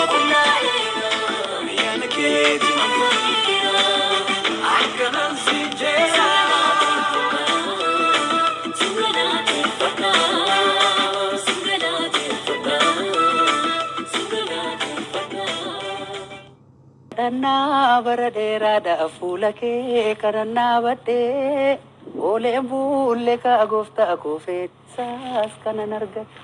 Qulqullaa'eera. Ayyaana keetiin an fayyeera. Akkanan si jedha. Sin galateeffadha. Sin galateeffadha. Sin galateeffadha. Kadhannaa bara dheeraadhaaf fuula kee kadhannaa badhee ooleen buulle kaa gooftaa koo fedhisaas kanan argadhe.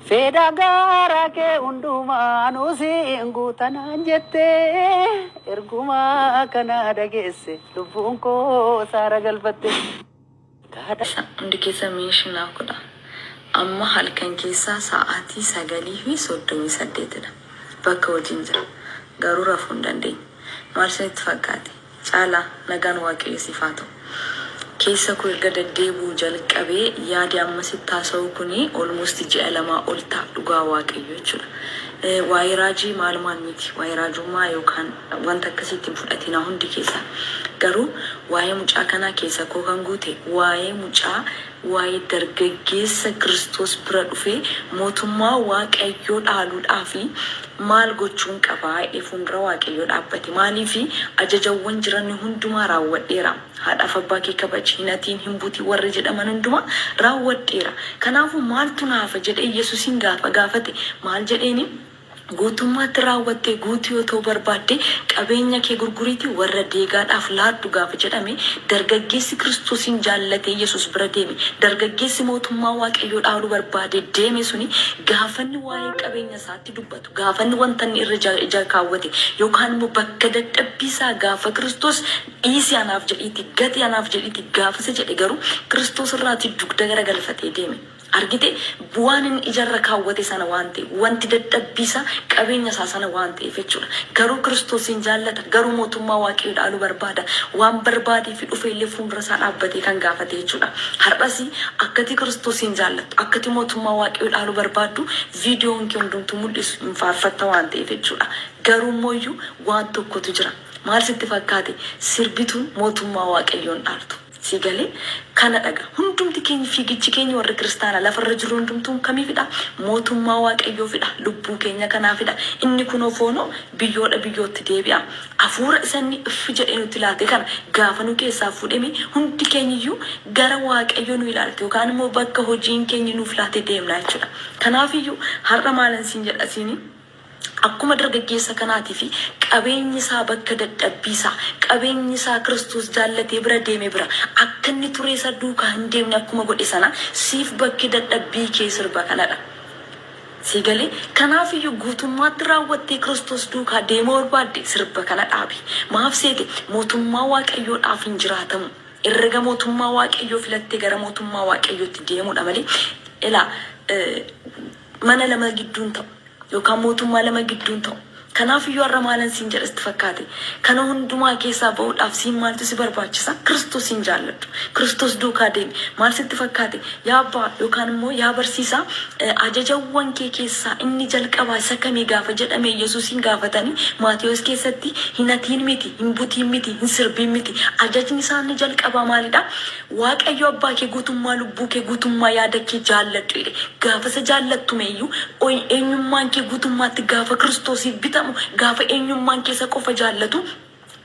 Fedha garaa kee hundumaa nuusiin guutanaan jettee ergumaa kana dhageesse lubbuun koo saara galfatte. Kadha. Hundi keessan mention naaf godhaa. Amma halkan keessaa sa'aatii 9:38 dha. Bakka hojiin jira. Garuu rafuu hin dandeenye. Maal isinitti fakkaate? Caalaa, nagaan Waaqayyo siif haa ta'u. Keessa koo erga deddeebi'uu jalqabee yaadi amma sitti haasa'u kuni almost ji'a lamaa ol ta'a dhugaa Waaqayyo jechuudha. Waa'ee raajii maal maal miti. Waa'ee raajummaa yookaan wanta akkasiitti hin fudhatinaa hundi keessan. Garuu waa'ee mucaa kanaa keessa koo kan guute waa'ee mucaa waa'ee dargaggeessa Kiristoos bira dhufee mootummaa Waaqayyoo dhaaluudhaaf maal gochuun qaba jedhee fuuldura Waaqayyoo dhaabbate. Maaliif ajajawwan jiran hundumaa raawwadheera. Haadhaaf abbaa kee kabaji, hin hatiin, hin butiin warri jedhaman hundumaa raawwadheera. Kanaafuu maaltu na hafa jedhee Yesuusiin gaafa gaafate maal jedheeni? Guutummaatti raawwattee guutuu yoo ta'uu barbaadde qabeenya kee gurguriitii warra deegaadhaaf laadhu gaafa jedhame dargaggeessi Kiristoosiin jaallatee Yesuus bira deeme dargaggeessi mootummaa Waaqayyoo dhaaluu barbaade deeme suni gaafanni waa'ee qabeenya isaatti dubbatu gaafanni wanta inni irra ija ija kaawwate yookaan immoo bakka dadhabbii isaa gaafa Kiristoos dhiisi anaaf jedhiitii gati anaaf jedhiitii gaafa isa jedhe garuu Kiristoos irraatii dugda garagalfatee deeme. Argite? Waan inni ija irra kaawwate sana waan ta'eef, wanti dadhabbii isaa qabeenya isaa sana waan ta'eef jechuudha. Garuu Kiristoosiin jaallata, garuu mootummaa Waaqayyoo dhaaluu barbaada. Waan barbaadee fi dhufe illee fuuldura isaa dhaabbatee kan gaafate jechuudha. Har'as akkati Kiristoosiin jaallattu, akkati mootummaa Waaqayyoo dhaaluu barbaaddu viidiyoon kee hundumtuu mul'isu hin faarfatta waan ta'eef jechuudha. Garuu immoo iyyuu waan tokkotu jira. Maal sitti fakkaate? Sirbituun mootummaa Waaqayyoo hin dhaaltu. Sii galee? Kana dhaga. Hundumti keenya fiigichi keenya warri kiristaana lafarra jirru hundumtuu kamiifidha? Mootummaa Waaqayyoofidha. Lubbuu keenya kanaafidha. Inni kunoo foonoo biyyoodha biyyootti deebi'a. Hafuura isa inni iffi jedhee nutti laate kana gaafa nu keessaa fuudheme hundi keenyiyyuu gara Waaqayyo nu ilaalte yookaan immoo bakka hojiin keenya nuuf laate deemna jechuudha. Kanaafiyyuu har'a maalan siin jedha siini? Akkuma dargaggeessa kanaatii fi qabeenyi isaa bakka dadhabbii isaa, qabeenyi isaa Kiristoos jaallatee bira deeme bira akka inni turee isa duukaa hin deemne akkuma godhe sana siif bakki dadhabbii kee sirba kanadha. Sii galee? Kanaaf iyyuu guutummaatti raawwattee Kiristoos duukaa deemuu barbaadde sirba kana dhaabi. Maaf seete? Mootummaa Waaqayyoodhaaf hin jiraatamu. Herrega mootummaa Waaqayyoo filattee gara mootummaa Waaqayyootti deemuudha malee ilaa mana lama gidduu hin ta'u. Yookaan mootummaa lama gidduu hin ta'u. Kanaaf iyyuu har'a maalan siin jedha sitti fakkaate? Kana hundumaa keessaa ba'uudhaaf siin maaltu si barbaachisa? Kiristoosiin jaalladhu. Kiristoos duukaa deemi. Maal sitti fakkaate? Yaa abbaa yookaan immoo yaa barsiisaa ajajawwan kee keessaa inni jalqabaa isa kamii gaafa jedhamee Yesuusiin gaafatanii Maatewos keessatti hin hatiin miti, hin butiin miti, hin sirbiin miti. Ajajni isaa inni jalqabaa maalidha? Waaqayyo abbaa kee guutummaa lubbuu kee guutummaa yaada kee jaalladhu jedhe. Gaafa isa jaallattume iyyuu eenyummaan kee guutummaatti gaafa Kiristoosiif bitamu, gaafa eenyummaan kee isa qofa jaallatu,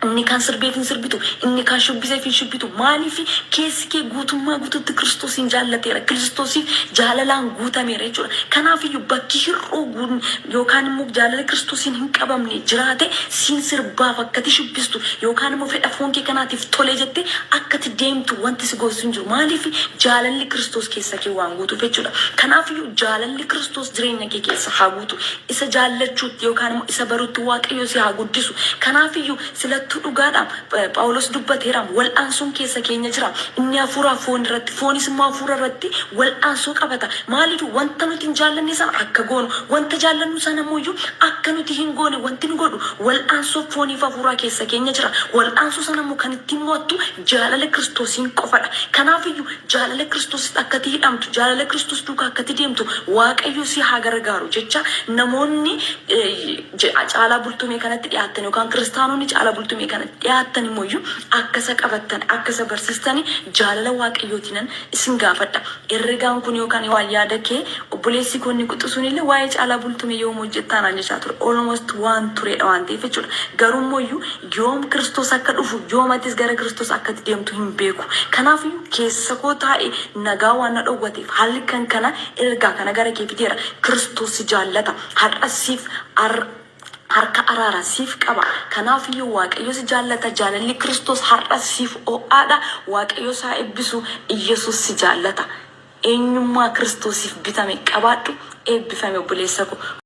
inni kaan sirbeef hin sirbitu, inni kaan shubbiseef hin shubbitu. Maaliif keessi kee guutummaa guutuutti Kiristoosiin jaallateera. Kiristoosiif jaalalaan guutameera jechuudha. Kanaaf iyyuu bakki hir'uu yookaan immoo jaalala Kiristoosiin hin qabamne jiraate siin sirbaaf akkati shubbistu yookaan immoo fedha foon kee kanaatiif tole jettee akkati deemtu wanti si goosisu hin jiru. Maaliif jaalalli Kiristoos keessa kee waan guutuuf jechuudha. Kanaaf iyyuu jaalalli Kiristoos jireenya kee keessa haa guutu. Isa jaallachuutti yookaan immoo isa baruutti Waaqayyo si haa guddisu. Kanaaf iyyuu silattuu dhugaadha. Phaawulos dubbateera. Wal'aansoon keessa keenya jira. Inni hafuuraa foon irratti, foonis immoo hafuura irratti wal'aansoo qabata. Maaliif wanta nuti hin jaallanne sana akka goonu, wanta jaallannu sana immoo iyyuu akka nuti hin goone wanti nu godhu wal'aansoo fooniif hafuuraa keessa keenya jira. Wal'aansoo sana immoo kan ittiin mo'attu jaalala Kiristoosiin qofadha. Kanaaf iyyuu jaalala Kiristoositti akkati hidhamtu, jaalala Kiristoos duukaa akkati deemtu Waaqayyo si haa gargaaru jecha namoonni Caalaa Bultumee kanatti dhiyaattan yookaan kiristaanonni Caalaa Bultumee Bultumee kana dhiyaattan immoo iyyuu akka isa qabattan, akka isa barsiistani jaalala Waaqayyootiinan isin gaafadha. Herregaan kun yookaan waan yaada kee obboleessi koo inni quxisuun illee waa'ee Caalaa Bultumee yoom hojjettaa naan jechaa ture. Almost waan tureedha waan ta'eef jechuudha. Garuu immoo iyyuu yoom Kiristoos akka dhufu, yoom atis gara Kiristoos akka itti deemtu hin beeku. Kanaaf iyyuu keessa koo taa'e nagaa waan na dhowwateef halkan kana ergaa kana gara kee fideera. Kiristoos si jaallata. Har'as siif ar harka araaraa siif qaba. Kanaaf iyyuu Waaqayyo si jaallata. Jaalalli Kiristoos har'as siif ho'aadha. Waaqayyo saa eebbisu. Iyyasuus si jaallata. Eenyummaa Kiristoosiif bitame qabaadhu. Eebbifame, obboleessa koo.